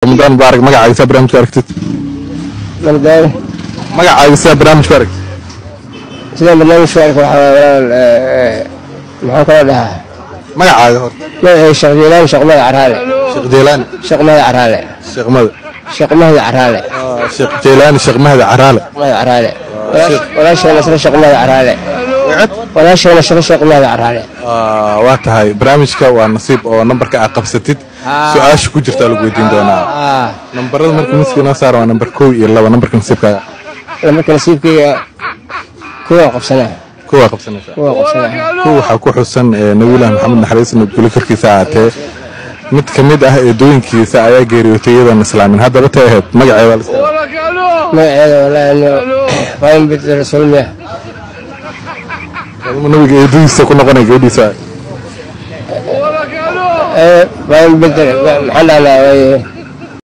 Ramadaan mubaarak. Magacaaga saa barnaamijka aragtid? Mardaale. Magacaaga saa barnaamijka aragtid? Sidaan barnaamijka arka waxaa waaye walaal, maxaan kala dhahaa? Magacaaga horta. Magacay Sheekh Jeylaani Sheekh Mahdi Caraale. Sheekh Jeylaani Sheekh Mahdi Caraale. Sheekh Mada Sheekh Mahdi Caraale. Sheekh Jeylaani Sheekh Mahdi Caraale. Mahdi Caraale. Walaashay Nasre Sheekh Mahdi Caraale. Walaashay Nasre Sheekh Mahdi Caraale. Waa tahay, barnaamijka waa nasiib oo nambarka aad qabsatid su-aasha ku jirta lagu weydiin doonaa. Nambarada marka miiska inoo saara waa nambar 1 iyo 2. Nambarka nasiibkaaga? Nambarka nasiibkayga kuwa qabsanaa. Kuwaa qabsanaysaa? Kuwa qabsanaa. Kuwa waxaa ku xusan Nabiyullaahi Maxamed naxariis nabadgelyo korkiisa ahaatee mid ka mid ah eedooyinkiisa ayaa geeriyootay iyadoon islaamin. Haddaba tay ahayd magaceeda la iska? Magaceeda wallaahi Fatima bint Rasuulmiya. Faadimo nabiga eedadiisa ku noqonaya gabadhiisa. Fatima bint maxaan dhahnaa?